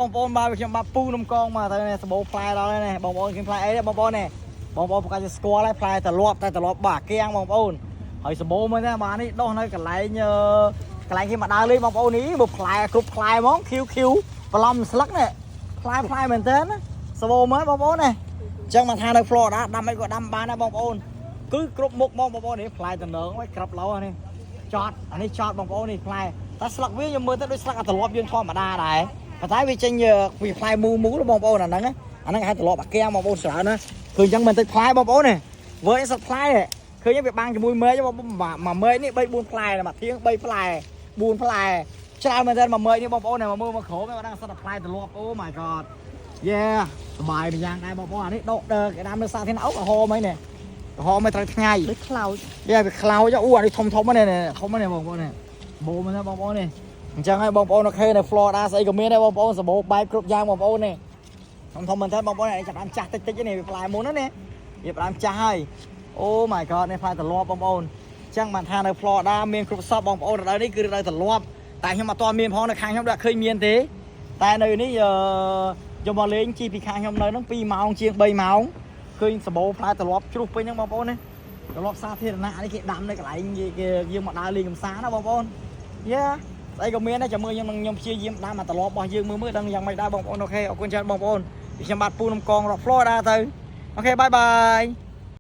បងប្អូនបាទខ្ញុំបាទពូនំកងមកទៅនេះសបោផ្លែដល់ហើយនេះបងប្អូនឃើញផ្លែអីទេបងប្អូននេះបងប្អូនប្រកាសជាស្គាល់ហើយផ្លែត្រលប់តែត្រលប់បាទគៀងបងប្អូនហើយសបោមើលទេបាទនេះដោះនៅកន្លែងអឺកន្លែងគេមកដើរលេងបងប្អូននេះមើលផ្លែគ្រប់ផ្លែហ្មងខៀវខៀវបន្លំស្លឹកនេះផ្លែផ្លែមែនតើណាសបោមើលបងប្អូននេះអញ្ចឹងមកថានៅ Florida ដាំអីក៏ដាំបានដែរបងប្អូនគឺគ្រប់មុខហ្មងបងប្អូននេះផ្លែតំណងហ្នឹងក្រាប់ឡោនេះចតអានេះចតបងប្អូននេះផ្លែតែស្លឹកវាខ្ញុំមើលទៅដូចស្លឹកអាត្រលប់យើងធម្មតាដែរ ប៉ុន្តែវាចេញពីផ្លែមូមូបងប្អូនអាហ្នឹងអាហ្នឹងហៅត្រឡប់អាកាំងបងប្អូនច្រើនណាឃើញអញ្ចឹងមិនតិចផ្លែបងប្អូននេះវើអីសត្វផ្លែឃើញវាបាំងជាមួយមែកបងមួយមែកនេះ3 4ផ្លែមួយធៀង3ផ្លែ4ផ្លែច្រើនមែនតើមួយមែកនេះបងប្អូនមកមើលមកក្រោមមកដឹងសត្វផ្លែត្រឡប់ Oh my God, yeah សបាយម្យ៉ាងដែរបងប្អូនអានេះដកគេដាំនៅសាធារណៈអូក្រហមអីនេះក្រហមមិនត្រូវថ្ងៃ ដូចខ្លោច យ៉ាវាខ្លោចអូអានេះធំធំហ្នឹងនេះធំហ្នឹងបងប្អូននេះបូមហ្នឹងបងប្អូននេះអញ្ចឹងហើយបងប្អូន OK នៅ Florida ស្អីក៏មានដែរបងប្អូនសម្បូរបែបគ្រប់យ៉ាងបងប្អូននេះធំធំមែនតើបងប្អូននេះចាប់បានចាស់តិចតិចនេះវាផ្លែមុនណានេះវាផ្ដើមចាស់ហើយអូ my God នេះផ្លែត្រលប់បងប្អូនអញ្ចឹងបានថានៅ Florida មានគ្រប់សពបងប្អូនរដូវនេះគឺរដូវត្រលប់តែខ្ញុំអត់ទាន់មានផងនៅខាងខ្ញុំដូចឃើញមានទេតែនៅនេះអឺខ្ញុំមកលេងជិះពីខាងខ្ញុំនៅហ្នឹង2ម៉ោងជាង3ម៉ោងឃើញសម្បូរផ្លែត្រលប់ជ្រុះពេញហ្នឹងបងប្អូនណា ត្រឡប់សាធារណៈនេះគេដាំនៅកន្លែងគេយើងមកដើរលេងកម្សាន្តណាបងប្អូនយ៉ាស្អីក៏មានដែរចាំមើលខ្ញុំនឹងខ្ញុំព្យាយាមដាំអាត្រឡប់របស់យើងមើលមើលដឹងយ៉ាងម៉េចដែរបងប្អូន OK អរគុណច្រើនបងប្អូនខ្ញុំបាទពូនំកងរក Florida ទៅ OK bye bye.